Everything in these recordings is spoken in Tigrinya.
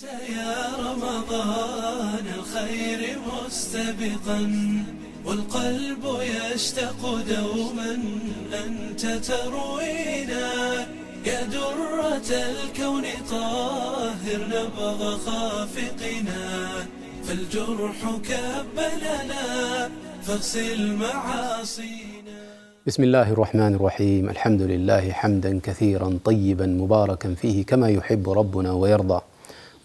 يا رمضان الخير مستبقا، والقلب يشتاق دوما أنت تروينا. يا درة الكون طهر نبض خافقنا، فالجرح كب لنا فاغسل معاصينا. بسم الله الرحمن الرحيم. الحمد لله حمدا كثيرا طيبا مباركا فيه كما يحب ربنا ويرضى.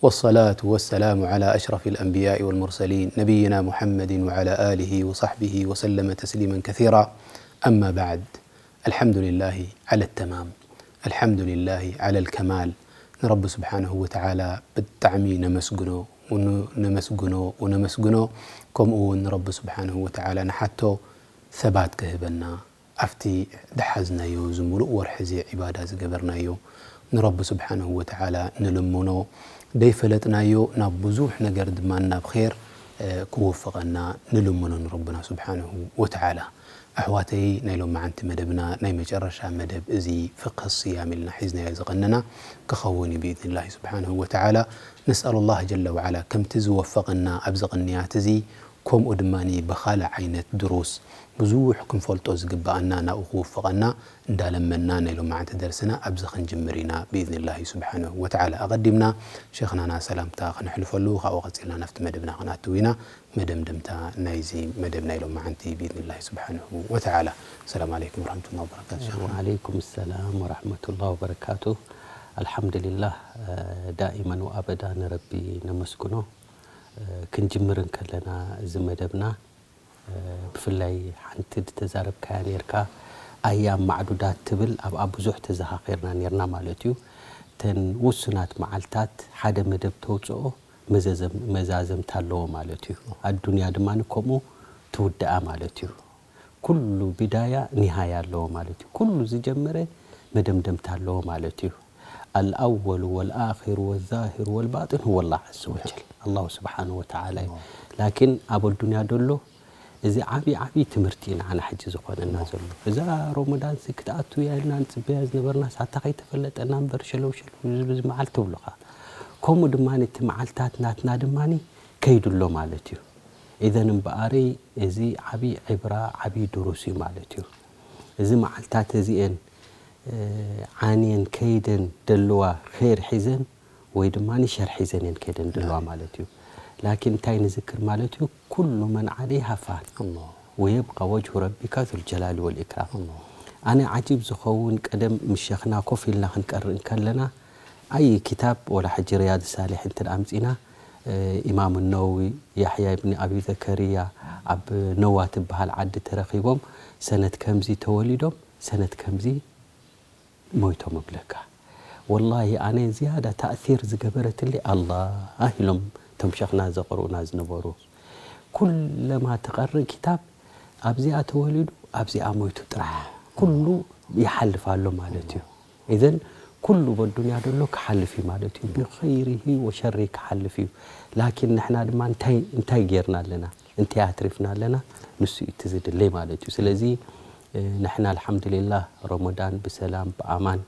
والصلاة والسلام على أشرف الأنبياء والمرسلين نبينا محمد وعلى آله وصحبه وسلم تسليما كثيرا. أما بعد. الحمد لله على التمام. الحمد لله على الكمال. ንረቢ ስብሓንሁ ወተዓላ ብጣዕሚ ነመስግኖ፣ ውን-፣ ነመስግኖ፣ ወነመስግኖ። ከምኡ እውን ንረቢ ስብሓንሁ ወተዓላ ንሓቶ ሰባት ክህበና፣ ኣብቲ ዝሓዝናዮ፣ እዚ ሙሉእ ወርሒ እዚ ዒባዳ ዝገበርናዮ፣ ንረቢ ስብሓንሁ ወተዓላ ንልምኖ። ደይፈለጥናዮ ናብ ብዙሕ ነገር ድማ ናብ ኼር፣ እ፣ ክወፍቐና ንልምኖ ንረብና ስብሓንሁ ወተዓላ። ኣሕዋተይ፣ ናይ ሎማዓንቲ መደብና ናይ መጨረሻ መደብ እዚ ፍቅህ ስያም ኢልና ሒዝናዮ ዝቐነና ክኸውን እዩ ብኢዝኒላሂ ስብሓንሁ ወተዓላ። ነስኣሉላህ ጀለ ወዓላ ከምቲ ዝወፈቐና ኣብዚ ቅንያት እዚ፣ ከምኡ ድማ ብኻልእ ዓይነት ድሩስ ብዙሕ ክንፈልጦ ዝግብኣና ናብኡ ክውፍቐና እንዳለመና ናይ ሎማዓንቲ ደርስና ኣብዚ ክንጅምር ኢና ብኢዝኒላሂ ስብሓንሁ ወተዓላ። ኣቐዲምና ሸይኽናና ሰላምታ ከነሕልፈሉ፣ ካብኡ ቀጺልና ናብቲ መደብና ክንኣትው ኢና። መደምደምታ ናይዚ መደብ ናይ ሎማዓንቲ ብኢዝኒላሂ ስብሓንሁ ወተዓላ። ሰላም ዓለይኩም ወረሕመቱላሂ ወበረካቱ ሸይኽና። ወዓለይኩም ሰላም ወረሕመቱላሂ ወበረካቱ። ኣልሓምዱሊላህ፣ እ፣ ዳኢመን ወኣበዳ ንረቢ ነመስግኖ። እ፣ ክንጅምር እንከለና እዚ መደብና፣ እ፣ ብፍላይ ሓንቲ ዝተዛረብካያ ነይርካ፣ ኣያም ማዕዱዳት ትብል፣ ኣብኣ ብዙሕ ተዘኻኺርና ነይርና ማለት እዩ። እተን ውሱናት መዓልታት ሓደ መደብ ተውፅኦ መዘዘም-፣ መዛዘምታ ኣለዎ ማለት እዩ። ኣዱንያ ድማ ከምኡ ትውድኣ ማለት እዩ። ኩሉ ቢዳያ ኒሃያ ኣለዎ ማለት እዩ። ኩሉ ዝጀመረ መደምደምታ ኣለዎ ማለት እዩ። ኣልኣወሉ ወልኣኺሩ ወዛሂሩ ወልባጢን ሁወ ላህ ዐዘ ወጀል፣ ኣላሁ ስብሓንሁ ወተዓላ እዩ። ላኪን ኣብ ኣዱንያ ደሎ እዚ ዓብዪ ዓብዪ ትምህርቲ እዩ ንዓና ሕጂ ዝኾነና ዘሎ። እዛ ሮመዳን ሲ ክትኣቱ እያ ኢልና ንጽበያ ዝነበርና ሳታ ከይተፈለጠና እምበር ሸለው ሸለው ዝብዝ መዓልቲ ትብሉኻ። ከምኡ ድማ እቲ መዓልታት ናትና ድማ ከይዱ ኣሎ ማለት እዩ። ኢዘን እምበኣረይ እዚ ዓብዪ ዕብራ ዓብዪ ድሩስ እዩ ማለት እዩ። እዚ መዓልታት እዚኤን፣ እ፣ ዓንየን ከይደን ደለዋ ኸይር ሒዘን ወይ ድማ ሸር ሒዘን እየን ከይደን ደለዋ ማለት እዩ። ላኪን እንታይ ንዝክር ማለት እዩ? ኩሉ መን ዓለይሃ ፋን፣ ኣላህ። ወየብቃ ወጅሁ ረቢካ ዙል ጀላሊ ወል ኢክራም። ኣላህ። ኣነ ዓጂብ ዝኸውን ቀደም ምስ ሸኽና ኮፍ ኢልና ክንቀርእ እንከለና ኣይ ክታብ ወላ ሕጂ ሪያድ ሳሊሒን እንተ ኣምጺና፣ እ፣ ኢማም ነወዊ፣ ያሕያ ኢብኒ ኣቢ ዘከርያ ኣብ ነዋ ትበሃል ዓዲ ተረኺቦም ሰነት ከምዚ ተወሊዶም ሰነት ከምዚ ሞይቶም እብለካ። ወላሂ ኣነ ዝያዳ ታእሲር ዝገበረትለይ ኣላህ ኢሎም እቶም ሸኽና ዘቕርኡና ዝነበሩ። ኩለማ ትቐርእ ክታብ ኣብዚኣ ተወሊዱ ኣብዚኣ ሞይቱ ጥራሕ ኩሉ ይሓልፍ ኣሎ ማለት እዩ። ኢዘን ኩሉ በዱንያ ደሎ ክሓልፍ እዩ ማለት እዩ። ብኸይሪሂ ወሸሪ ክሓልፍ እዩ። ላኪን ንሕና ድማ እንታይ፣ እንታይ ጌርና ኣለና? እንታይ ኣትሪፍና ኣለና? ንሱ እዩ እቲ ዝድለይ ማለት እዩ። ስለዚ፣ እ፣ ንሕና ኣልሓምዱሊላህ ረመዳን ብሰላም ብኣማን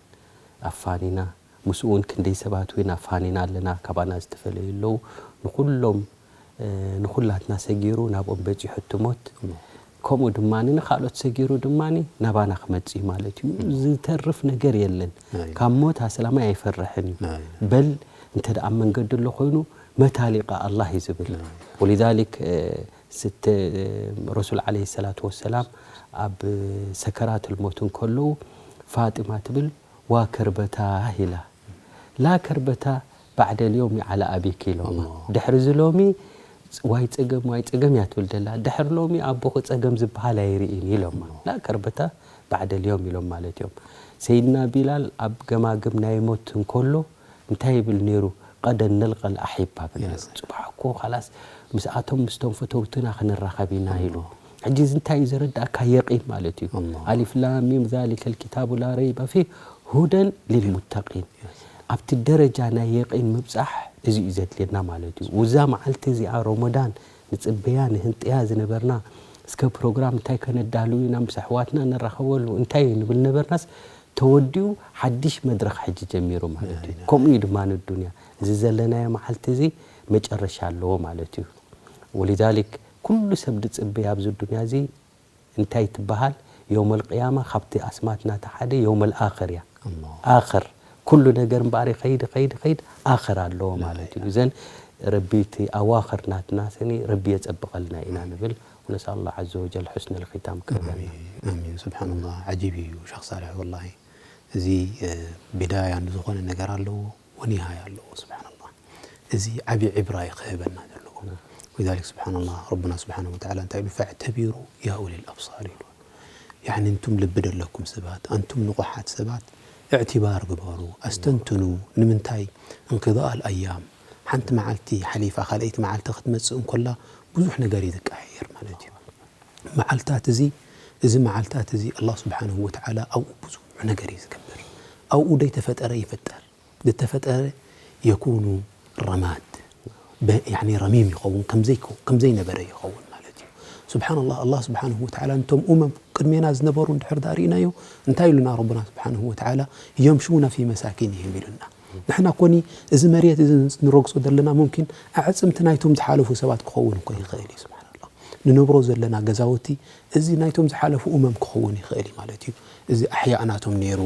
ኣፋኒና፣ ምስኡ እውን ክንደይ ሰባት እውን ኣፋኒና ኣለና፣ ካባና ዝተፈለዩ ኣለዉ። ንኹሎም፣ እ፣ ንኹላትና ሰጊሩ ናብኦም በጺሑ እቲ ሞት። ከምኡ ድማ ንኻልኦት ሰጊሩ ድማ ናባና ክመጽእ እዩ ማለት እዩ። ዝተርፍ ነገር የለን። ናይ። ካብ ሞት ኣስላማይ ኣይፈርሕን እዩ። ናይ። በል እንተ ደኣ ኣብ መንገዲ ኣሎ ኮይኑ መታ ሊቃ ኣላህ እዩ ዝብል። ናይ። ወሊዛሊክ፣ እ፣ ስተ-፣ ረሱል ዓለይሂ ሰላቱ ወሰላም ኣብ ሰከራቱል ሞት እንከለዉ ፋጢማ ትብል ዋ ከርበታ ኢላ። ላ ከርበታ ባዕደ ልዮሚ ዓላ ኣቢኪ ኢሎማ። ኣላህ። ድሕሪ እዚ ሎሚ ዋይ ጸገም፣ ዋይ ጸገም እያ ትብል ዘላ። ድሕሪ ሎሚ ኣቦኺ ጸገም ዝበሃል ኣይርእን ኢሎማ። ኣላህ። ላ ከርበታ ባዕደ ልዮም ኢሎም ማለት እዮም። ሰይድና ቢላል ኣብ ገማግም ናይ ሞት እንከሎ እንታይ ይብል ነይሩ? ቀደን ነልቀል ኣሒባ በለ። Yes. ጽባሕ እኮ ኻላስ ምስኣቶም ምስቶም ፈተውትና ክንራኸብ ኢና ኢሉ። ኣላህ። ሕጂ እዚ እንታይ እዩ ዘረዳእካ? የቂን ማለት እዩ። ኣላህ። ኣሊፍ ላም ሚም ዛሊከል ኪታቡ ላ ረይበ ፊህ ሁደን ሊልሙተቂን። Yes. ኣብቲ ደረጃ ናይ የቂን ምብጻሕ እዚ እዩ ዘድልየና ማለት እዩ። ውዛ መዓልቲ እዚኣ ሮሞዳን ንጽበያ ንህንጥያ ዝነበርና እስከ ፕሮግራም እንታይ ከነዳሉ ኢና ምስ ኣሕዋትና ንራኸበሉ እንታይ ንብል ነበርናስ ተወዲኡ ሓድሽ መድረኽ ሕጂ ጀሚሩ ማለት እዩ። ናይ፣ ናይ። ከምኡ እዩ ድማ ንዱንያ። እዚ ዘለናዮ መዓልቲ እዚ መጨረሻ ኣለዎ ማለት እዩ። ወሊዛሊክ ኩሉ ሰብ ዝጽበይ ኣብዚ ዱንያ እዚ እንታይ ትበሃል? የውመል ቅያማ ካብቲ ኣስማት ናታ ሓደ የውመል ኣኽር እያ። ኣላሁ። ኣኽር ኩሉ ነገር እምበኣር ይኸይድ ይኸይድ ይኸይድ ኣኽር ኣለዎ ማለት እዩ። እዘን ረቢ እቲ ኣዋኽር ናትና ሰኒ ረቢ የጸብቐልና ኢና ንብል። ወነስኣል ላህ ዐዘ ወጀል ሑስነል ኺታም ክህበና። ኣሚን፣ ኣሚን። ስብሓንላህ፣ ዓጂብ እዩ ሸኽ ሳልሕ፣ ወላሂ። እዚ፣ እ፣ ቢዳያ ንዝኾነ ነገር ኣለዎ፣ ወኒሃያ ኣለዎ። ስብሓንላህ፣ እዚ ዓቢ ዕብራ እዩ ክህበና ዘለዎ። ወሊዛሊክ ስብሓንላህ፣ ረቡና ስብሓነሁ ወተዓላ እንታይ ኢሉ? ፈዕተቢሩ ያ ኡሊል ኣብሳር ኢሉ። ያዕኒ፣ እንቱም ልቢ ደለኩም ሰባት፣ ኣንቱም ንቑሓት ሰባት፣ እዕትባር ግበሩ፣ ኣስተንትኑ። ንምንታይ? እንቅዳእ ኣልኣያም፣ ሓንቲ መዓልቲ ሓሊፋ ካልኣይቲ መዓልቲ ክትመጽእ እንኮላ ብዙሕ ነገር እዩ ዝቀያየር ማለት እዩ። መዓልታት እዚ፣ እዚ መዓልታት እዚ ኣላህ ስብሓነሁ ወተዓላ ኣብኡ ብዙሕ ነገር እዩ ዝገብር። ኣብኡ ደይተፈጠረ ይፍጠር፣ ዝተፈጠረ የኩኑ ረማድ፣ በ-፣ ያኒ ረሚም ይኸውን፣ ከምዘይከው-፣ ከምዘይነበረ ይኸውን ማለት እዩ። ስብሓንላህ፣ ኣላህ ስብሓነሁ ወተዓላ ነቶም ኡመም ቅድሜና ዝነበሩ እንድሕር ደኣ ርኢናዮ፣ እንታይ ኢሉና ረቡና ስብሓነሁ ወተዓላ? የምሹና ፊ መሳኪንህም ኢሉና። ንሕና ኮኒ እዚ መሬት እዚ ንረግጾ ዘለና ሙምኪን ኣዕጽምቲ ናይቶም ዝሓለፉ ሰባት ክኸውን እኮ ይኽእል እዩ። ስብሓንላህ፣ ንነብሮ ዘለና ገዛውቲ እዚ ናይቶም ዝሓለፉ ኡመም ክኸውን ይኽእል እዩ ማለት እዩ። እዚ ኣሕያእ ናቶም ነይሩ፣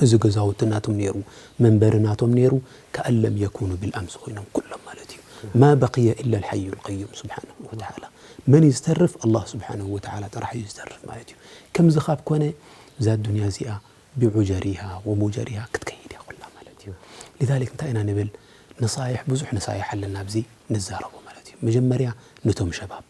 እዚ ገዛውቲ ናቶም ነይሩ፣ መንበሪ ናቶም ነይሩ፣ ከኣን ለም የኩኑ ቢልኣምስ ኮይኖም ኩሎም ማለት እዩ። ማ በቅየ ኢላ ልሓዩ ልቀዩም ስብሓንሁ ወተዓላ። መን እዩ ዝተርፍ? ኣላህ ስብሓንሁ ወተዓላ ጥራሕ እዩ ዝተርፍ ማለት እዩ። ከምዚ ካብ ኮነ እዛ ዱንያ እዚኣ ብዑጀሪሃ ወሙጀሪሃ ክትከይድ እያ ኩላ ማለት እዩ። ሊዛሊክ እንታይ ኢና ንብል? ነሳይሕ፣ ብዙሕ ነሳይሕ ኣለና ኣብዚ ንዛረቦ ማለት እዩ። መጀመርያ ነቶም ሸባብ፣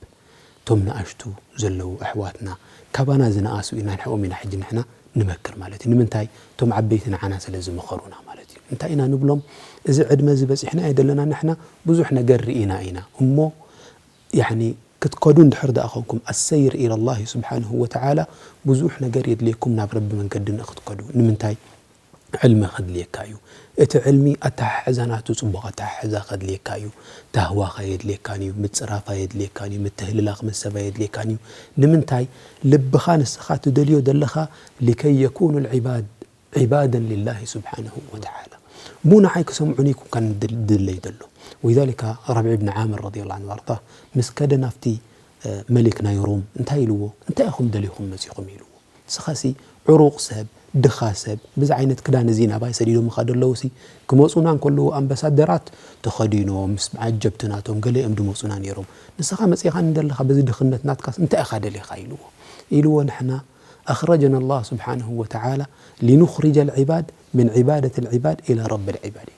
እቶም ንኣሽቱ ዘለዉ ኣሕዋትና፣ ካባና ዝነኣሱ ኢና፣ ንሕኦም ኢና ሕጂ ንሕና ንመክር ማለት እዩ። ንምንታይ? እቶም ዓበይቲ ንዓና ስለ ዝመኸሩና ማለት እዩ። እንታይ ኢና ንብሎም? እዚ ዕድመ እዚ በጺሕና እየ ዘለና፣ ንሕና ብዙሕ ነገር ርኢና ኢና እሞ፣ ያዕኒ፣ ክትከዱ እንድሕር ደኣ ኾንኩም፣ ኣሰይር ኢለላሂ ስብሓንሁ ወተዓላ፣ ብዙሕ ነገር የድልየኩም ናብ ረቢ መንገዲ ንክትከዱ። ንምንታይ? ዕልሚ ከድልየካ እዩ። እቲ ዕልሚ ኣተሓሕዛ ናቱ ጽቡቕ ኣተሓሕዛ ከድልየካ እዩ። ታህዋኻ የድልየካን እዩ፣ ምጽራፋ የድልየካን እዩ፣ ምትህልላኽ ምስ ሰባ የድልየካን እዩ። ንምንታይ? ልብኻ ንስኻ ትደልዮ ዘለኻ ሊከይ የኩኑ ልዕባድ ዒባደን ሊላሂ ስብሓነሁ ወተዓላ። እሞ ንዓይ ክሰምዑኒ ኣይኮንካን ድል-፣ ድለይ ደሎ። ወሊዛሊካ ረብዒ ብን ዓምር ረዲየላሁ ዐንሁ ወኣርዳህ ምስ ከደ ናብቲ፣ እ፣ መሊክ ናይ ሮም እንታይ ኢልዎ? እንታይ ኢኹም ደሊኹም መጺኹም ኢልዎ። ንስኻሲ ዕሩቕ ሰብ፣ ድኻ ሰብ፣ ብዚ ዓይነት ክዳን እዚ ናባይ ሰዲዶምኻ ደለዉሲ፣ ክመጹና እንከለዉ ኣምባሳደራት ተኸዲኖም ምስ ዓጀብቲ ናቶም ገለ እዮም ድመጹና ነይሮም። ንስኻ መጺኻኒ ደለኻ በዚ ድኽነት ናትካስ እንታይ ኢኻ ደሊኻ ኢልዎ። ኢልዎ ንሕና أخرجنا الله سبحانه وتعالى لنخرج العباد من عبادة العباد إلى رب العباد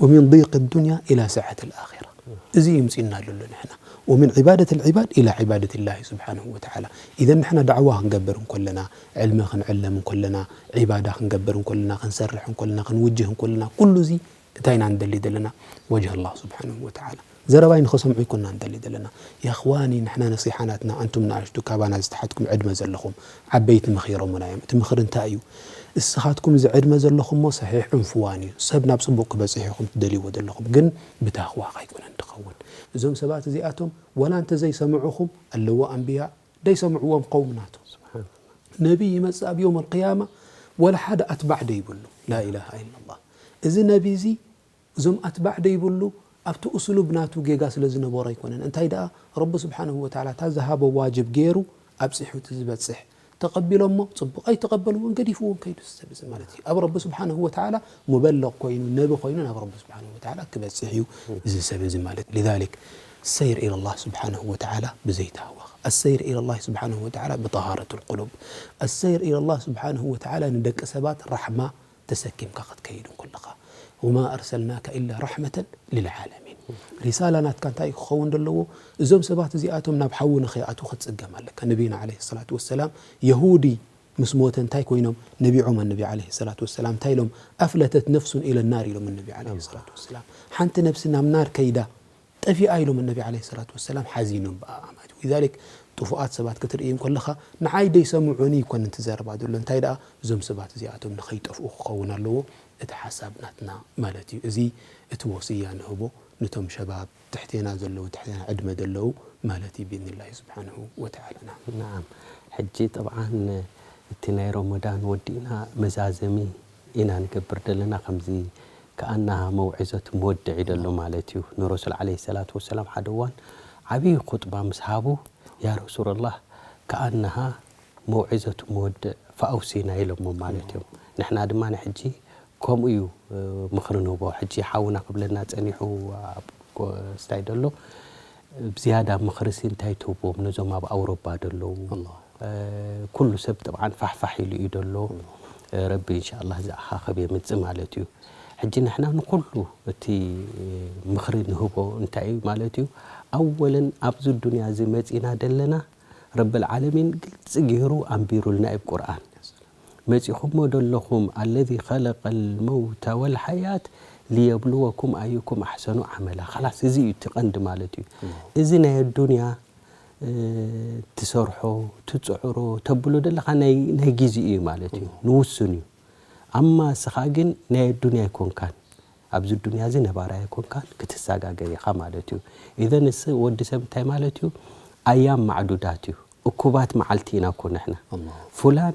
ومن ضيق الدنيا إلى سعة الآخرة. እዚ እዩ ምጺእና ዘሎ ንሕና። ومن عبادة العباد إلى عبادة الله سبحانه وتعالى. إذا ንሕና ዳዕዋ ክንገብር እንከለና፣ ዕልሚ ክንዕለም እንከለና፣ ዒባዳ ክንገብር እንከለና፣ ክንሰርሕ እንከለና፣ ክንውጅህ እንከለና፣ ኩሉ እዚ እንታይ ኢና ንደሊ ዘለና? وجه الله سبحانه وتعالى። ዘረባይ ንኸሰምዑ ኣይኮንና ንደሊ ዘለና። يا إخواني፣ ንሕና ነሲሓ ናትና፣ ኣንቱም ንኣሽቱ ካባና ዝተሓትኩም ዕድመ ዘለኹም፣ ዓበይቲ መኺሮምና እዮም። እቲ ምኽሪ እንታይ እዩ? እስኻትኩም እዚ ዕድመ ዘለኹሞ ሰሒሕ ዕንፍዋን እዩ። ሰብ ናብ ጽቡቕ ክበጽሕ ኢኹም ትደልይዎ ዘለኹም፣ ግን ብታኽዋኻ ኣይኮነን ድኸውን። እዞም ሰባት እዚኣቶም ወላ እንተ ዘይሰምዑኹም ኣለዎ ኣንብያ ደይሰምዕዎም ቀውም ናቶም። ስብሓን ነቢይ ይመጽእ ኣብ የውም ኣልቅያማ ወላ ሓደ ኣትባዕ ደይብሉ። ላኢላሃ ኢላላህ። እዚ ነቢ እዚ እዞም ኣትባዕ ደይብሉ ኣብቲ እስሉብ ናቱ ጌጋ ስለ ዝነበሮ ኣይኮነን። እንታይ ደኣ ረቢ ስብሓንሁ ወተዓላ እታ ዝሃቦ ዋጅብ ገይሩ ኣብጺሑ እቲ ዝበጽሕ ተቐቢሎሞ ጽቡቕ፣ ኣይተቐበልዎን ገዲፍዎም ከይዱ እዚ ሰብ እዚ ማለት እዩ። ኣብ ረቢ ስብሓንሁ ወተዓላ ሙበለቕ ኮይኑ፣ ነቢ ኮይኑ ናብ ረቢ ስብሓንሁ ወተዓላ ክበጽሕ እዩ እዚ ሰብ እዚ ማለት እዩ። ሊዛሊክ ሰይር ኢለላህ ስብሓንሁ ወተዓላ ብዘይተሃወኽ፣ ኣሰይር ኢለላህ ስብሓንሁ ወተዓላ ብጠሃረቱል ቁሉብ፣ ኣሰይር ኢለላህ ስብሓንሁ ወተዓላ ንደቂ ሰባት ራሕማ ተሰኪምካ ክትከይድ እንከለኻ፣ ወማ ኣርሰልናካ ኢላ ራሕመተን ሊልዓለሚን። ሪሳላ ናትካ እንታይ ክኸውን ዘለዎ? እዞም ሰባት እዚኣቶም ናብ ሓዊ ንኸይኣትዉ ክትጽገም ኣለካ። ነቢና ዓለይሂ ሰላቱ ወሰላም የሁዲ ምስ ሞተ እንታይ ኮይኖም ነቢዖም? ኣነቢ ዓለይሂ ሰላቱ ወሰላም እንታይ ኢሎም? ኣፍለተት ነፍሱን ኢለ ናር ኢሎም ኣነቢ ዓለይሂ ሰላቱ ወሰላም። ሓንቲ ነፍሲ ናብ ናር ከይዳ ጠፊኣ ኢሎም ኣነቢ ዓለይሂ ሰላቱ ወሰላም ሓዚኖም ብኣኣ ማለት እዩ። ሊዛሊክ ጥፉኣት ሰባት ክትርኢ እንከለኻ ንዓይ ደይሰምዑኒ ይኮነን እቲ ዘረባ ዘሎ። እንታይ ደኣ እዞም ሰባት እዚኣቶም ንኸይጠፍኡ ክኸውን ኣለዎ እቲ ሓሳብ ናትና ማለት እዩ። እዚ እቲ ወስያ ንህቦ ነቶም ሸባብ ትሕቴና ዘለዉ፣ ትሕቴና ዕድመ ዘለዉ ማለት እዩ ብኢዝኒላሂ ስብሓንሁ ወተዓላ። ናዓም። ናዓም። ሕጂ ጠብዓን እቲ ናይ ረመዳን ወዲእና መዛዘሚ ኢና ንገብር ዘለና። ከምዚ ከኣናሃ መውዒዘቱ መወድዕ እዩ ደሎ ማለት እዩ። ንረሱል ዓለይሂ ሰላቱ ወሰላም ሓደ እዋን ዓብዪ ኹጥባ ምስ ሃቡ፣ ያ ረሱላላህ፣ ከኣናሃ መውዒዘቱ መወድዕ ፈኣውሲና ኢሎሞ ማለት እዮም። ንሕና ድማ ንሕጂ ከምኡ እዩ፣ እ፣ ምኽሪ ንህቦ። ሕጂ ሓውና ክብለና ጸኒሑ ኣብ ኮ-፣ ስታይ ደሎ፣ ብዝያዳ ምኽርሲ እንታይ ትህቦም ነዞም ኣብ ኣውሮፓ ደለዉ? ኣላህ። እ፣ ኩሉ ሰብ ጥብዓን ፋሕፋሕ ኢሉ እዩ ደሎ። እ፣ ረቢ ኢንሻኣላህ ዝኣኻኸብ የምጽእ ማለት እዩ። ሕጂ ንሕና ንኹሉ እቲ ምኽሪ ንህቦ እንታይ እዩ ማለት እዩ? ኣወለን ኣብዚ ዱንያ እዚ መጺና ደለና ረብል ዓለሚን ግልጺ ገይሩ ኣንቢሩልና እዩ ቁርኣን። መጺኹሞ ደለኹም ኣለዚ ኸለቀል መውተ ወልሓያት ሊየብልወኩም ኣዩኩም ኣሕሰኑ ዓመላ። ኻላስ እዚ እዩ እቲ ቀንዲ ማለት እዩ። እዚ ናይ ኣዱንያ፣ እ፣ ትሰርሖ፣ ትጽዕሮ፣ ተብሎ ደለኻ ናይ፣ ናይ ግዜ እዩ ማለት እዩ። ንውሱን እዩ። ኣማ እስኻ ግን ናይ ኣዱንያ ኣይኮንካን። ኣብዚ ዱንያ እዚ ነባራይ ኣይኮንካን፣ ክትሰጋገር ኢኻ ማለት እዩ። ኢዘን እስ ወዲ ሰብ እንታይ ማለት እዩ? ኣያም ማዕዱዳት እዩ። እኩባት መዓልቲ ኢና እኮ ንሕና። ኣላህ። ፉላን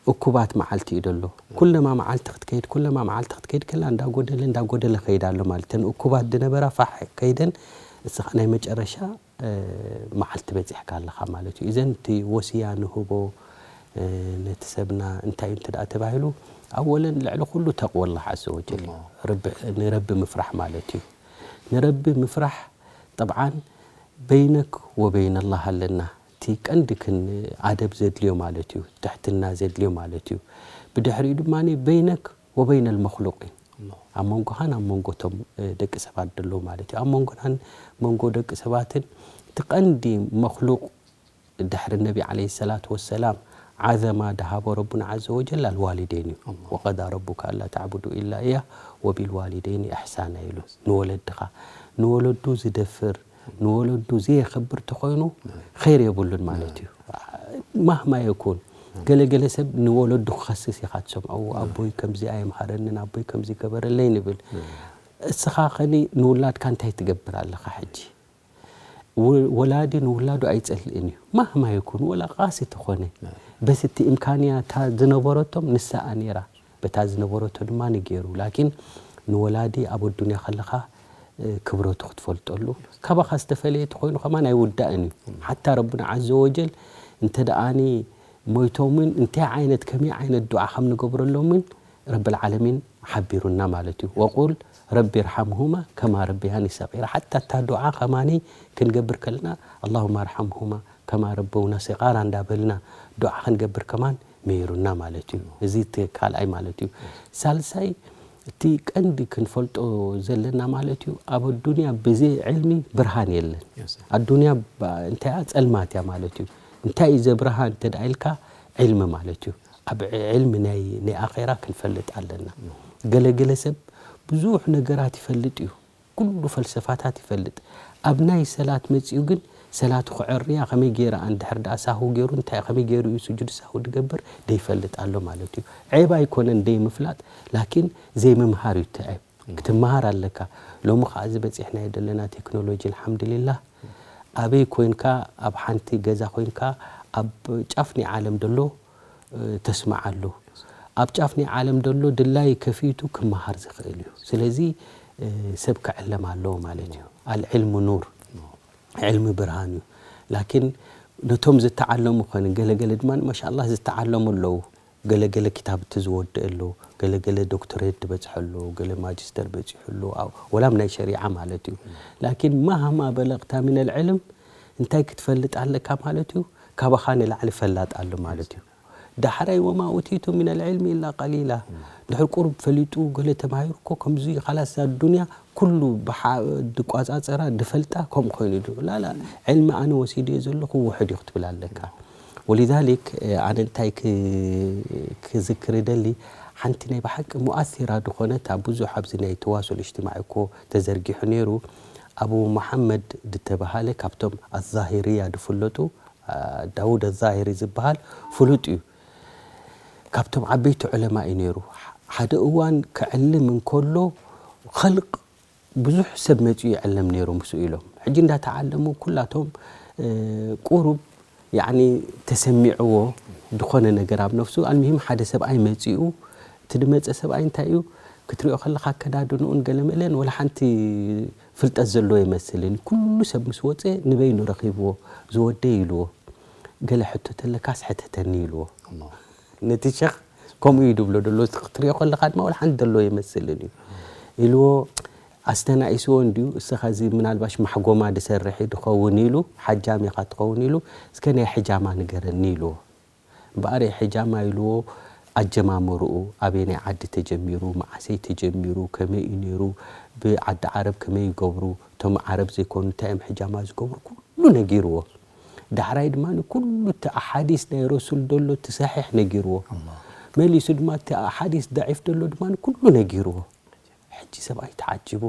እኩባት መዓልቲ እዩ ደሎ። ኩለማ መዓልቲ ክትከይድ፣ ኩለማ መዓልቲ ክትከይድ ከላ እንዳጎደለ፣ እንዳጎደለ ከይድ ኣሎ ማለት። እተን እኩባት ዝነበራ ፋሕ ከይደን፣ እስኻ ናይ መጨረሻ፣ እ፣ መዓልቲ በጺሕካ ኣለኻ ማለት እዩ። እዘን እቲ ወስያ ንህቦ፣ እ፣ ነቲ ሰብና እንታይ እዩ እንተ ደኣ ተባሂሉ፣ ኣወለን ልዕሊ ኩሉ ተቕወ ኣላህ ዓዘ ወጀል እዩ። ኣላህ። ረቢ፣ ንረቢ ምፍራሕ ማለት እዩ። ንረቢ ምፍራሕ ጠብዓን በይነክ ወበይነ ኣላህ ኣለና። እቲ ቀንዲ ክን ኣደብ ዘድልዮ ማለት እዩ። ትሕትና ዘድልዮ ማለት እዩ። ብድሕሪኡ ድማ በይነክ ወበይነ ልመኽሉቂን። ኣላህ። ኣብ መንጎኻን ኣብ መንጎ እቶም፣ እ፣ ደቂ ሰባት ደለዉ ማለት እዩ። ኣብ መንጎናን መንጎ ደቂ ሰባትን እቲ ቀንዲ መኽሉቅ ድሕሪ ነቢ ዓለይሂ ሰላቱ ወሰላም ዓዘማ ደሃቦ ረቡና ዓዘ ወጀል ኣልዋሊደይን እዩ። ኣላህ። ወቀዳ ረቡከ ኣላ ተዕቡዱ ኢላ እያ ወቢልዋሊደይን ኢሕሳና ኢሉ። ንወለድኻ፣ ንወለዱ ዝደፍር፣ ንወለዱ ዘየኸብር ተኾይኑ ኸይር የብሉን ማለት እዩ። ማህማ የኩን፣ ገለ ገለ ሰብ ንወለዱ ክኸስስ ኢኻ ትሰምዖ። ኣቦይ ከምዚ ኣየምሃረንን፣ ኣቦይ ከምዚ ገበረለይ ንብል። እስኻ ኸኒ ንውላድካ እንታይ ትገብር ኣለኻ ሕጂ? ው-፣ ወላዲ ንውላዱ ኣይጸልእን እዩ። ማህማ የኩን፣ ወላ ቃሲ ተኾነ። በስ እቲ እምካንያ እታ ዝነበረቶም ንሳኣ ነይራ። በታ ዝነበረቶ ድማ ንገይሩ። ላኪን ንወላዲ ኣብ ኣዱንያ ከለኻ፣ እ፣ ክብረቱ ክትፈልጠሉ፣ ካባኻ ዝተፈለየ ተኾይኑ ከማን ኣይውዳእን እዩ። ሓታ ረቡና ዓዘ ወጀል እንተ ደኣኒ ሞይቶምን እንታይ ዓይነት፣ ከመይ ዓይነት ዱዓ ከም ንገብረሎምን ረብል ዓለሚን ሓቢሩና ማለት እዩ። ወቁል ረቢ ርሓምሁማ ከማ ረቢያኒ ሰጊራ። ሓታ እታ ዱዓ ከማኒ ክንገብር ከለና ኣላሁማ ርሓምሁማ ከማ ረበውና ሲጋራ እንዳበልና ዱዓ ክንገብር ከማን መይሩና ማለት እዩ። እዚ እቲ ካልኣይ ማለት እዩ። ሳልሳይ፣ እቲ ቀንዲ ክንፈልጦ ዘለና ማለት እዩ፣ ኣብ ኣዱንያ ብዘይ ዕልሚ ብርሃን የለን። ኣዱንያ ባ-፣ እንታይ እያ? ጸልማት እያ ማለት እዩ። እንታይ እዩ ዘብርሃ እንተ ደኣ ኢልካ፣ ዕልሚ ማለት እዩ። ኣብ ዕ-፣ ዕልሚ ናይ፣ ናይ ኣኼራ ክንፈልጥ ኣለና። ገለ ገለ ሰብ ብዙሕ ነገራት ይፈልጥ እዩ። ኩሉ ፈልሰፋታት ይፈልጥ። ኣብ ናይ ሰላት መጺኡ ግን ሰላቱ ክዕርያ ከመይ ገይራ፣ እንድሕር ደኣ ሳሁ ገይሩ እንታይ ከመይ ገይሩ እዩ ስጁድ ሳሁ ዝገብር ዘይፈልጥ ኣሎ ማለት እዩ። ዔብ ኣይኮነን ዘይምፍላጥ፣ ላኪን ዘይምምሃር እዩ እቲ ዔብ። ክትመሃር ኣለካ። ሎሚ ከኣ እዚ በጺሕናዮ ዘለና ቴክኖሎጂ ኣልሓምዱሊላህ፣ ኣበይ ኮይንካ፣ ኣብ ሓንቲ ገዛ ኮይንካ ኣብ ጫፍ ናይ ዓለም ዘሎ እ፣ ተስምዓሉ። ኣብ ጫፍ ናይ ዓለም ደሎ ድላይ ከፊቱ ክመሃር ዝኽእል እዩ። ስለዚ፣ እ፣ ሰብ ክዕለም ኣለዎ ማለት እዩ። ኣልዕልሙ ኑር፣ ዕልሚ ብርሃን እዩ። ላኪን ነቶም ዝተዓለሙ ኾነ ገለገለ ድማ ማሻኣላህ ዝተዓለሙ ኣለዉ። ገለገለ ክታብቲ ዝወድእ ኣሎ፣ ገለገለ ዶክተሬት ዝበጽሐ ኣሎ፣ ገለ ማጅስተር በጺሑ ኣሎ፣ ኣብ፣ ወላም ናይ ሸሪዓ ማለት እዩ። ላኪን ማህማ በለቕታ ሚነል ዕልም እንታይ ክትፈልጥ ኣለካ ማለት እዩ? ካባኻ ንላዕሊ ፈላጥ ኣሎ ማለት እዩ። ዳሕራይ ወማ ኡቲቱ ሚነል ዕልሚ ኢላ ቀሊላ። ድሕሪ ቁሩብ ፈሊጡ ገለ ተማሂሩ እኮ ከምዚ ኻላስ እዛ ዱንያ ኩሉ ብሓ-፣ ድቋጻጸራ ድፈልጣ ከምኡ ኮይኑ ዶ? ላላ፣ ዕልሚ ኣነ ወሲደዮ ዘለኹ ውሑድ እዩ ክትብል ኣለካ። ወሊዛሊክ፣ እ፣ ኣነ እንታይ ክ-፣ ክዝክር ይደሊ፣ ሓንቲ ናይ ብሓቂ ሙኣሲራ ዝኾነት ኣብ ብዙሕ ኣብዚ ናይ ተዋሱል እጅትማዒ እኮ ተዘርጊሑ ነይሩ። ኣቡ መሓመድ ድተባሃለ ካብቶም ኣዛሂርያ ድፍለጡ፣ ዳውድ ኣዛሂሪ ዝበሃል ፍሉጥ እዩ። ካብቶም ዓበይቲ ዑለማ እዩ ነይሩ። ሓደ እዋን ክዕልም እንከሎ ኸልቅ ብዙሕ ሰብ መጺኡ ይዕለም ነይሩ ምስኡ ኢሎም። ሕጂ እንዳተዓለሙ ኩላቶም፣ እ፣ ቁሩብ ያዕኒ ተሰሚዕዎ ዝኾነ ነገር ኣብ ነፍሱ። ኣልሙሂም ሓደ ሰብኣይ መጺኡ፣ እቲ ድመጸ ሰብኣይ እንታይ እዩ? ክትሪኦ ከለኻ ኣከዳድንኡን ገለ መለን ወላ ሓንቲ ፍልጠት ዘለዎ ይመስልን። ኩሉ ሰብ ምስ ወፀ ንበይኑ ረኺብዎ፣ "ዝወደይ" ኢልዎ። "ገለ ሕቶ ተለካስ ሕተተኒ" ኢልዎ። ነቲ ሸኽ ከምኡ እዩ ድብሎ ደሎ። እቲ ክትሪኦ ከለኻ ድማ ወላ ሓንቲ ደሎ ይመስልን እዩ ኢልዎ። ኣስተናኢስዎ እንድዩ፣ "እስኻ እዚ ምናልባሽ ማሕጎማ ድሰርሕ እዩ ድኸውን" ኢሉ፣ "ሓጃም ኢኻ ትኸውን" ኢሉ፣ "እስከ ናይ ሕጃማ ንገረኒ" ኢልዎ። እምበኣር ሕጃማ ኢልዎ፣ ኣጀማምርኡ ኣበየናይ ዓዲ ተጀሚሩ፣ መዓሰይ ተጀሚሩ፣ ከመይ እዩ ነይሩ፣ ብዓዲ ዓረብ ከመይ ይገብሩ፣ እቶም ዓረብ ዘይኮኑ እንታይ እዮም ሕጃማ ዝገብሩ፣ ኩሉ ነጊርዎ። ዳሕራይ ድማ ኩሉ እቲ ኣሓዲስ ናይ ረሱል ደሎ እቲ ሰሒሕ ነጊርዎ። መሊሱ ድማ እቲ ኣሓዲስ ደዒፍ ደሎ ድማ ኩሉ ነጊርዎ። ሕጂ ሰብኣይ ተዓጂቡ፣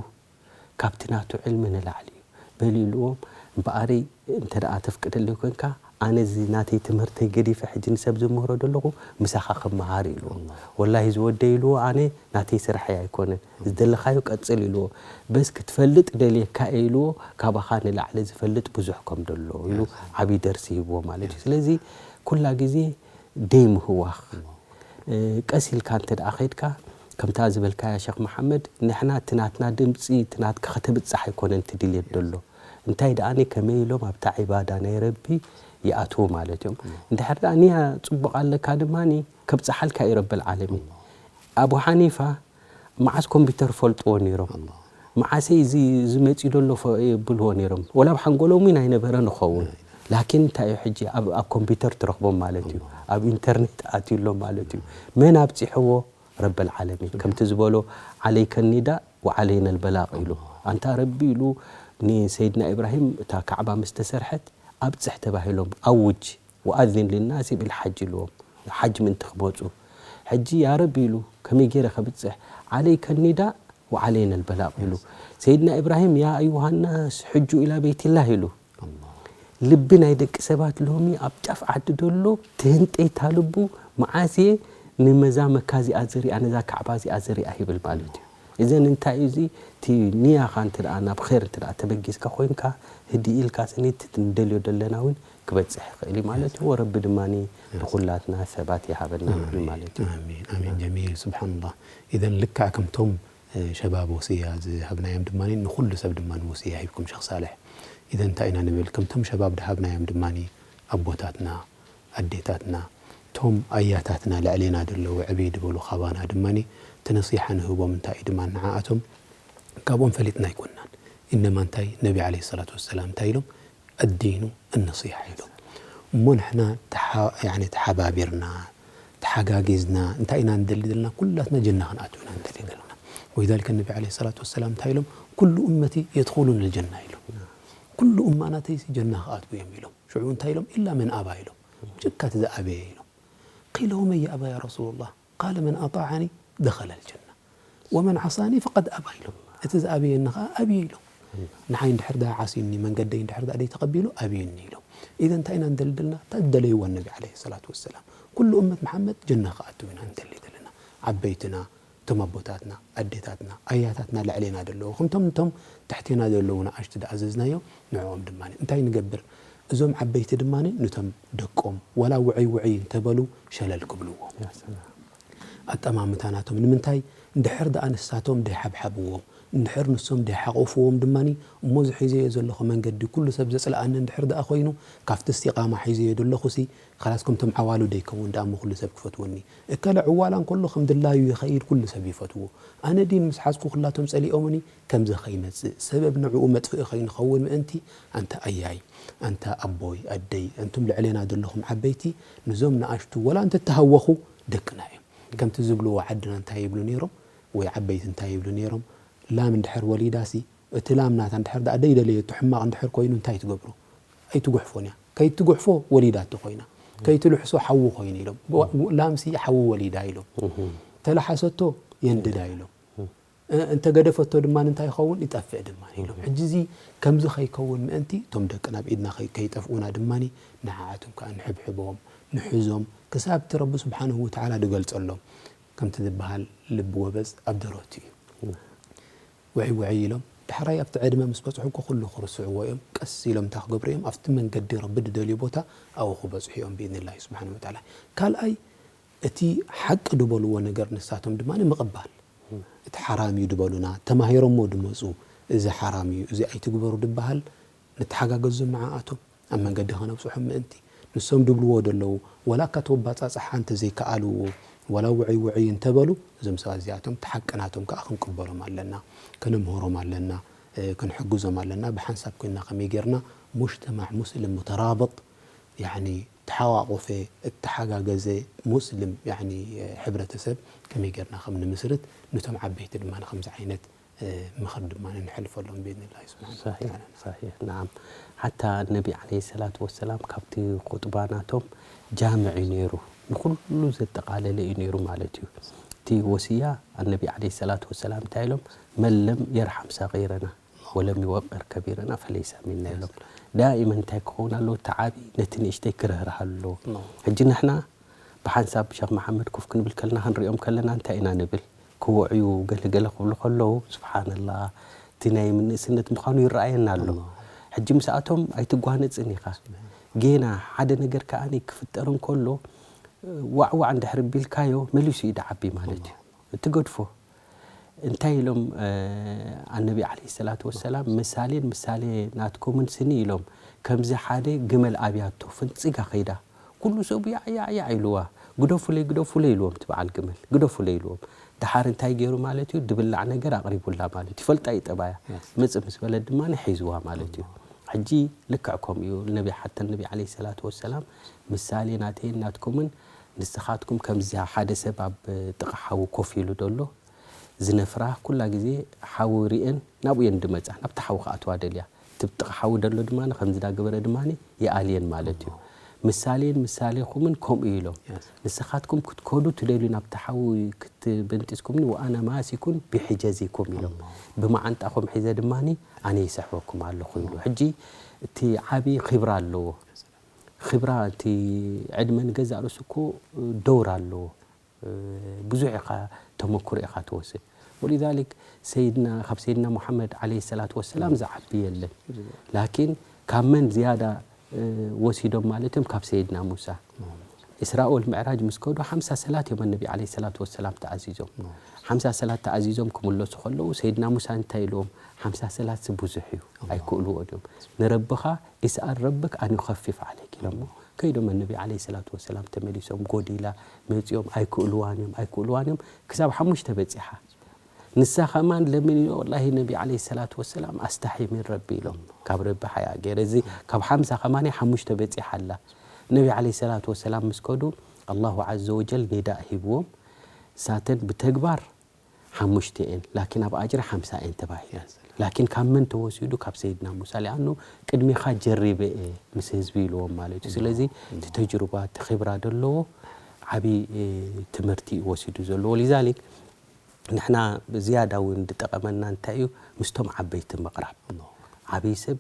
ካብቲ ናቱ ዕልሚ ንላዕሊ እዩ። በል ኢልዎም፣ "እምበኣረይ እንተ ደኣ ተፍቅደለይ ኮንካ፣ ኣነ እዚ ናተይ ትምህርተይ ገዲፈ ሕጂ ንሰብ ዝምህሮ ዘለኹ ምሳኻ ክመሃር" ኢልዎ። "ወላሂ ዝወደይ" ኢልዎ፣ "ኣነ ናተይ ስራሐይ ኣይኮነን፣ ዝደለኻዮ ቀጽል" ኢልዎ። "በስ ክትፈልጥ ደልየካ እየ" ኢልዎ፣ "ካባኻ ንላዕሊ ዝፈልጥ ብዙሕ ከም ደሎ" ኢሉ ዓብዪ ደርሲ ሂብዎ ማለት እዩ። ስለዚ ኩላ ግዜ ደይ ምህዋኽ፣ እ፣ ቀስ ኢልካ እንተ ደኣ ኸይድካ፣ ከምታ ዝበልካያ ሸኽ መሓመድ፣ ንሕና እቲ ናትና ድምጺ፣ እቲ ናትካ ከተብጽሕ ኣይኮነን እቲ ድልየት ደሎ። እንታይ ደኣኒ ከመይ ኢሎም ኣብታ ዒባዳ ናይ ረቢ ይኣትዉ ማለት እዮም። እንድሕር ደኣ ንያ ጽቡቕ ኣለካ ድማኒ፣ ከብጽሓልካ እዩ ረብል ዓለሚን። ኣቡ ሓኒፋ መዓስ ኮምፒውተር ፈልጥዎ ነይሮም? መዓሰይ እዚ፣ እዚ መጺኡ ደሎ ፈ-፣ የብልዎ ነይሮም። ወላ ኣብ ሓንጎሎም እውን ኣይነበረን ይኸውን። ላኪን እንታይ እዩ ሕጂ ኣብ፣ ኣብ ኮምፒውተር ትረኽቦም ማለት እዩ። ኣብ ኢንተርኔት ኣትዩሎም ማለት እዩ። መን ኣብጺሕዎ? ረበል ዓለሚን። ከምቲ ዝበሎ፣ "ዓለይከ ኒዳእ ወዓለይና ልበላቕ" ኢሉ። ኣንታ ረቢ ኢሉ ንሰይድና ኢብራሂም እታ ካዕባ ምስ ተሰርሐት ኣብጽሕ ተባሂሎም፣ "ኣውጅ ወኣዚን ሊናሲ ቢልሓጅ" ኢልዎም። ሓጅ ምእንቲ ክመጹ። ሕጂ ያ ረቢ ኢሉ፣ "ከመይ ገይረ ከብጽሕ?" "ዓለይከ ኒዳእ ወዓለይና ልበላቕ" ኢሉ። ሰይድና ኢብራሂም፣ "ያ ኣዩሃ ናስ፣ ሕጁ ኢላ ቤትላህ" ኢሉ። ልቢ ናይ ደቂ ሰባት ሎሚ ኣብ ጫፍ ዓዲ ደሎ ትህንጠይታ ልቡ፣ "መዓስ እየ ንመዛ መካ እዚኣ ዝሪኣ፣ ነዛ ካዕባ እዚኣ ዝሪኣ?" ይብል ማለት እዩ። እዘን እንታይ እዩ እዚ? እቲ ንያኻ እንተ ደኣ ናብ ኼር እንተ ደኣ ተበጊስካ ኮይንካ፣ ህድእ ኢልካ ስኒ እቲ ንደልዮ ደለና እውን ክበጽሕ ይኽእል እዩ ማለት እዩ። ወረቢ ድማ ንኹላትና ሰባት ይሃበና ንብል ማለት እዩ። ኣሚን፣ ኣሚን። ጀሚል፣ ስብሓንላህ። ኢዘን ልክዕ ከምቶም፣ እ፣ ሸባብ ወስያ ዝሃብናዮም ድማ ንኹሉ ሰብ ድማ ወስያ ሂብኩም ሸኽ ሳልሕ። ኢዘን እንታይ ኢና ንብል? ከምቶም ሸባብ ድሃብናዮም ድማ ኣቦታትና፣ ኣዴታትና፣ እቶም ኣያታትና ልዕሌና ዘለዉ ዕብይ ዝበሉ ካባና ድማ እቲ ነሲሓ ንህቦም እንታይ እዩ ድማ ንዓኣቶም ካብኦም ፈሊጥና ኣይኮንናን። ኢነማ እንታይ ነቢ ዓለይሂ ሰላቱ ወሰላም እንታይ ኢሎም? "ኣዲኑ ኣነሲሓ" ኢሎም። እሞ ንሕና ተሓ-፣ ያኒ ተሓባቢርና፣ ተሓጋጊዝና፣ እንታይ ኢና ንደሊ ዘለና? ኩላትና ጀና ክንኣቱ ኢና ንደሊ ዘለና። ወሊዛሊከ ነቢ ዓለይሂ ሰላቱ ወሰላም እንታይ ኢሎም? "ኩሉ እመቲ የድኹሉን ልጀና" ኢሎም። "ኩሉ እማ ናተይሲ ጀና ክኣትዉ እዮም" ኢሎም። ሽዑ እንታይ ኢሎም? "ኢላ መን ኣባ" ኢሎም። "ብጀካ እቲ ዝኣበየ" ኢሎም። ቂለ "ወመን የእባ ያ ረሱሉላህ?" ቃለ "መን ኣጣዓኒ ደኸለ ልጀና ወመን ዓሳኒ ፈቀድ ኣባ" ኢሎም። "እቲ ዝኣበየኒ ኸዓ ኣብየ" ኢሎም። "ንዓይ እንድሕር ዳ ዓስዩኒ፣ መንገደይ እንድሕር ዳ ደይ ተቐቢሉ ኣብየኒ" ኢሎም። ኢዘን እንታይ ኢና ንደሊ ዘለና? እታ ዝደለይዋ ነቢ ዓለይሂ ሰላቱ ወሰላም። ኩሉ እመት መሓመድ ጀና ክኣትው ኢና ንደሊ ዘለና። ዓበይትና፣ እቶም ኣቦታትና፣ ኣዴታትና፣ ኣያታትና ልዕሌና ዘለዉ፣ ከምቶም እቶም ትሕቴና ዘለዉ ንኣሽቱ ዝኣዘዝናዮ ንዕኦም ድማ እንታይ ንገብር? እዞም ዓበይቲ ድማ ነቶም ደቆም ዋላ ውዕይ ውዕይ እንተበሉ ሸለል ክብልዎም። ያ ሰላም። ኣጠማምታ ናቶም ንምንታይ? እንድሕር ደኣ ንሳቶም ደይሓብሓብዎም፣ እንድሕር ንሶም ደይሓቆፍዎም ድማ፣ "እሞ እዚ ሒዘዮ ዘለኹ መንገዲ ኩሉ ሰብ ዘጽልኣኒ እንድሕር ደኣ ኮይኑ፣ ካብቲ እስቲቓማ ሒዘዮ ዘለኹሲ፣ ኸላስ ከምቶም ዓዋሉ ደይከውን ደኣ እሞ ኩሉ ሰብ ክፈትወኒ? እከለ ዕዋላ እንከሎ ከም ድላዩ ይኸይድ፣ ኩሉ ሰብ ይፈትዎ። ኣነ ድየ ምስ ሓዝኩ ኩላቶም ጸሊኦምኒ?" ከምዚ ኸይመጽእ፣ ሰበብ ንዕኡ መጥፍኢ ኸይንኸውን ምእንቲ፣ ኣንታ ኣያይ፣ ኣንታ ኣቦይ፣ ኣደይ፣ ኣንቱም ልዕሌና ዘለኹም ዓበይቲ፣ ንዞም ንኣሽቱ ወላ እንተተሃወኹ ደቅና እዮም። ከምቲ ዝብልዎ ዓድና እንታይ ይብሉ ነይሮም? ወይ ዓበይቲ እንታይ ይብሉ ነይሮም? ላም እንድሕር ወሊዳሲ፣ እቲ ላም ናታ እንድሕር ደኣ ደይደለየቶ ሕማቕ እንድሕር ኮይኑ እንታይ ትገብሮ? ኣይትጉሕፎን እያ። ከይትጉሕፎ ወሊዳቶ ኮይና፣ ከይትልሕሶ ሓዊ ኮይኑ ኢሎም። ላምሲ ሓዊ ወሊዳ ኢሎም። ተለሓሰቶ የንድዳ ኢሎም። እ-፣ እንተ ገደፈቶ ድማ እንታይ ይኸውን? ይጠፍእ ድማ ኢሎም። ሕጂ እዚ ከምዚ ከይከውን ምእንቲ እቶም ደቅና ኣብ ኢድና ከይ-፣ ከይጠፍኡና ድማ ንዓኣቶም ከኣ ንሕብሕቦም፣ ንሕዞም፣ ክሳብ እቲ ረቢ ስብሓንሁ ወተዓላ ድገልጸሎም። ከምቲ ዝበሃል ልቢ ጎበዝ ኣብ ደረቱ እዩ። ውዕይ ውዕይ ኢሎም ዳሕራይ ኣብቲ ዕድመ ምስ በጽሑ እኮ ኩሉ ክርስዕዎ እዮም። ቀስ ኢሎም እንታይ ክገብሩ እዮም? ኣብቲ መንገዲ ረቢ ድደልዮ ቦታ ኣብኡ ክበጽሑ እዮም ብኢዝኒላሂ ስብሓንሁ ወተዓላ። ካልኣይ እቲ ሓቂ ድበልዎ ነገር ንሳቶም ድማ ንምቕባል። እቲ ሓራም እዩ ድበሉና፣ ተማሂሮሞ ድመፁ፣ እዚ ሓራም እዩ፣ እዚ ኣይትግበሩ ድበሃል፣ ንተሓጋገዞም ንዓኣቶም ኣብ መንገዲ ከነብፅሖም ምእንቲ። ንሶም ድብልዎ ደለዉ፣ ዋላ እካ ተወባፃፅሓ እንተዘይከኣልዎ፣ ዋላ ውዑይ ውዑይ እንተበሉ፣ እዞም ሰባት እዚኣቶም እቲ ሓቂ ናቶም ከዓ ክንቅበሎም ኣለና፣ ከነምህሮም ኣለና፣ እ፣ ክንሕግዞም ኣለና። ብሓንሳብ ኮይንና ከመይ ጌርና ሙጅተማዕ ሙስሊም ሙተራበጥ፣ ያኒ ተሓቋቆፈ፣ እተሓጋገዘ ሙስሊም፣ ያኒ፣ እ፣ ሕብረተሰብ ከመይ ጌርና ከም ንምስርት ነቶም ዓበይቲ ድማ ንከምዚ ዓይነት፣ እ፣ ምኽሪ ድማ ንሕልፈሎም ብኢዝኒላሂ ስብሓነሁ صحيح ወተዓላ። صحيح نعم ሓታ ነቢ ዓለይሂ ሰላቱ ወሰላም ካብቲ ኹጥባ ናቶም ጃምዕ እዩ ነይሩ ንኹሉ ዘጠቓለለ እዩ ነይሩ ማለት እዩ እቲ ወስያ ኣነቢ ዓለይሂ ሰላቱ ወሰላም እንታይ ኢሎም መን ለም የርሓም ሰጊረና ወለም ይወቅር ከቢረና ፈለይሰ ሚና ኢሎም ዳኢመን እንታይ ክኸውን ኣለዎ እቲ ዓቢ ነቲ ንእሽተይ ክርህርሃሉ ኣለዎ ሕጂ ንሕና ብሓንሳብ ሸኽ መሓመድ ኮፍ ክንብል ከለና ክንሪኦም ከለና እንታይ ኢና ንብል ክውዕዩ ገለገለ ክብሉ ከለዉ ስብሓንላ እቲ ናይ ምንእስነት ምዃኑ ይረኣየና ኣሎ ሕጂ ምስኣቶም ኣይትጓነፅን ኢኻ ጌና ሓደ ነገር ከኣ ክፍጠር እንከሎ ዋዕዋዕ እንድሕር ቢልካዮ መሊሱ እዩ ድዓቢ ማለት እዩ እቲ ገድፎ እንታይ ኢሎም ኣነቢ ዓለይሂ ሰላቱ ወሰላም ምሳሌን ምሳሌ ናትኩምን ስኒ ኢሎም ከምዚ ሓደ ግመል ኣብያቶ ፈንፂጋ ከይዳ ኩሉ ሰብ ያዕ ያዕ ያዕ ኢልዋ ግደፉለይ ግደፉለይ ኢልዎም እቲ በዓል ግመል ግደፉለይ ኢልዎም ደሓር እንታይ ገይሩ ማለት እዩ ድብላዕ ነገር ኣቕሪቡላ ማለት እዩ ይፈልጣ እዩ ጠባያ ምፅእ ምስ በለት ድማ ሒዝዋ ማለት እዩ ሕጂ ልክዕ ከምኡ እዩ ነቢ ሓተን ነቢ ዓለይሂ ሰላቱ ወሰላም ምሳሌ ናተይን ናትኩምን ንስኻትኩም ከምዚ ሓደ ሰብ ኣብ ጥቓ ሓዊ ኮፍ ኢሉ ደሎ ዝነፍራ ኩላ ግዜ ሓዊ ሪኤን ናብኡ እየን ድመፃ ናብቲ ሓዊ ክኣትዋ ደልያ እቲ ጥቓ ሓዊ ደሎ ድማ ከምዚ ዳገበረ ድማ ይኣልየን ማለት እዩ ምሳሌን ምሳሌኹምን ከምኡ ኢሎም ንስኻትኩም ክትከዱ ትደልዩ ናብቲ ሓዊ ክትብንጢስኩምኒ ወኣና ማሲኩን ብሕጀዚኩም ኢሎም ብመዓንጣኹም ሒዘ ድማ ኣነ ይስሕበኩም ኣለኹ ይብሉ ሕጂ እቲ ዓቢ ኺብራ ኣለዎ ኺብራ እቲ ዕድመ ንገዛእ ርእሱ እኮ ደውር ኣለዎ ብዙሕ ኢኻ ተመክሮ ኢኻ ትወስድ ወሊዛሊክ ሰይድና ካብ ሰይድና ሙሓመድ ዓለይሂ ሰላት ወሰላም ዝዓቢ የለን ላኪን ካብ መን ዝያዳ ወሲዶም ማለት እዮም ካብ ሰይድና ሙሳ ኢስራእ ወልምዕራጅ ምስ ከዱ ሓምሳ ሰላት እዮም ኣነቢ ዓለይሂ ሰላት ወሰላም ተኣዚዞም ሓምሳ ሰላት ተኣዚዞም ክምለሱ ከለዉ ሰይድና ሙሳ እንታይ ኢልዎም ሓምሳ ሰላት ብዙሕ እዩ ኣይክእልዎ እዮም ንረብኻ ኢስኣል ረብክ ኣን ዩኸፊፍ ዓለይክ ኢሎሞ ከይዶም ኣነቢ ዓለይሂ ሰላት ወሰላም ተመሊሶም ጎዲላ መፂኦም ኣይክእልዋን እዮም ኣይክእልዋን እዮም ክሳብ ሓሙሽተ በፂሓ ንሳ ከማን ለምን ኢሎ ወላሂ ነቢ ዓለይሂ ሰላት ወሰላም ኣስተሒ ሚን ረቢ ኢሎም ካብ ረቢ ሓያ ገይረ እዚ ካብ ሓምሳ ከማን ሓሙሽተ በፂሓ ኣላ ነቢ ዓለይሂ ሰላት ወሰላም ምስ ከዱ ኣላሁ ዓዘ ወጀል ኒዳእ ሂብዎም ሳተን ብተግባር ሓሙሽተ እየን ላኪን ኣብ ኣጅሪ ሓምሳ እየን ተባሂለን ላኪን ካብ መን ተወሲዱ ካብ ሰይድና ሙሳ ሊኣኑ ቅድሚኻ ጀሪበ እየ ምስ ህዝቢ ኢልዎም ማለት እዩ ስለዚ እቲ ተጅሩባ እቲ ኺብራ ዘለዎ ዓብዪ ትምህርቲ እዩ ወሲዱ ዘለዎ ሊዛሊክ ንሕና ዝያዳ እውን ዝጠቐመና እንታይ እዩ ምስቶም ዓበይቲ ምቕራብ ዓብዪ ሰብ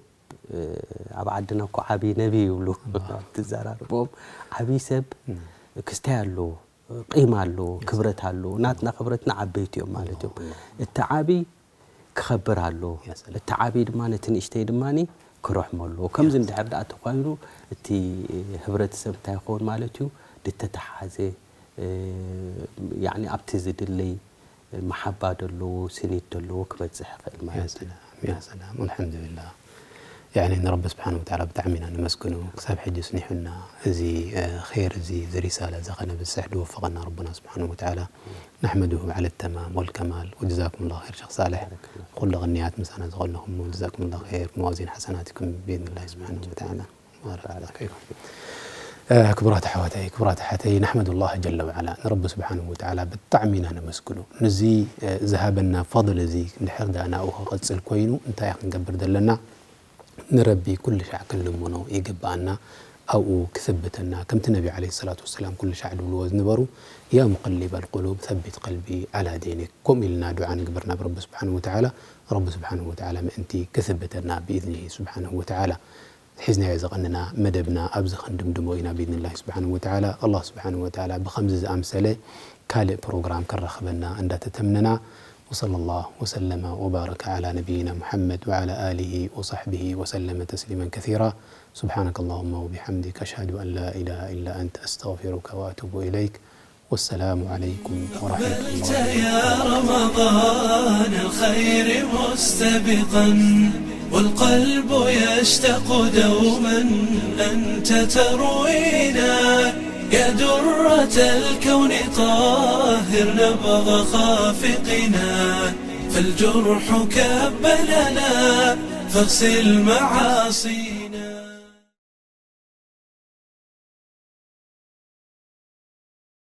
ኣብ ዓድና እኮ ዓብዪ ነቢ ይብሉ ትዘራርቦም ዓብዪ ሰብ ክስታይ ኣለዎ ቂማ ኣለዎ ክብረት ኣለዎ ናትና ክብረትና ዓበይቲ እዮም ማለት እዮም እቲ ዓብዪ ክኸብር ኣለዎ እቲ ዓብዪ ድማ ነቲ ንእሽተይ ድማ ክረሕሞ ኣለዎ ከምዚ እንድሕር ደኣ ተኳይኑ እቲ ህብረተሰብ እንታይ ይኸውን ማለት እዩ ድተተሓዘ ያኒ ኣብቲ ዝድለይ መሓባ ደለዎ ስኒት ደለዎ ክበፅሕ ይኽእል ማለት እዩ ያ ሰላም ያ ሰላም አልሐምዱሊላህ يعني ንረቢ ስብሓን ወተዓላ ብጣዕሚ ኢና ነመስግኖ ክሳብ ሕጂ ስኒሑና እዚ ኸይር እዚ እዚ ሪሳላ እዚ ኸነብፅሕ ድወፈቐና ረብና ስብሓን ወተዓላ نحمده على التمام والكمال وجزاكم الله خير شيخ صالح ኩሉ ቅንያት ምሳና ዝቐለኹም جزاكم الله خير موازين حسناتكم بإذن الله سبحانه وتعالى ክቡራት ኣሕዋተይ ክቡራት ኣሓተይ نحمد الله جل وعلا ንረቢ ስብሓንሁ ወተዓላ ብጣዕሚ ኢና ነመስግኖ ንዚ ዝሃበና ፈضል እዚ እንድሕር ዳ ናብኡ ክቕፅል ኮይኑ እንታይ ክንገብር ዘለና ንረቢ ኩሉ ሻዕ ክንልምኖ ይግብኣና ኣብኡ ክስብተና ከምቲ ነቢ ለ ሰላት ወሰላም ኩሉ ሻዕ ድብልዎ ዝነበሩ يا مقلب القلوب ثبت قلبي على دينك ከምኡ ኢልና ዱዓ ንግበር ናብ ረቢ ስብሓንሁ ወተዓላ ረቢ ስብሓንሁ ወተዓላ ምእንቲ ክስብተና ብኢዝኒሂ ስብሓንሁ ወተዓላ ሒዝናዮ ዝቐንና መደብና ኣብዚ ክንድምድሞ ኢና ብኢዝኒላሂ ስብሓንሁ ወተዓላ። ኣላህ ስብሓንሁ ወተዓላ ብኸምዚ ዝኣምሰለ ካልእ ፕሮግራም ከራኽበና እንዳተተምነና። وصلى الله وسلم وبارك على نبينا محمد وعلى آله وصحبه وسلم تسليما كثيرا. سبحانك اللهم وبحمدك أشهد أن لا إله إلا أنت أستغفرك وأتوب إليك. والسلام عليكم ورحمة أقبلت الله. يا رمضان الخير مستبقا، والقلب يشتاق دوما أنت تروينا. يا درة الكون طهر نبض خافقنا، فالجرح كب لنا فاغسل معاصينا.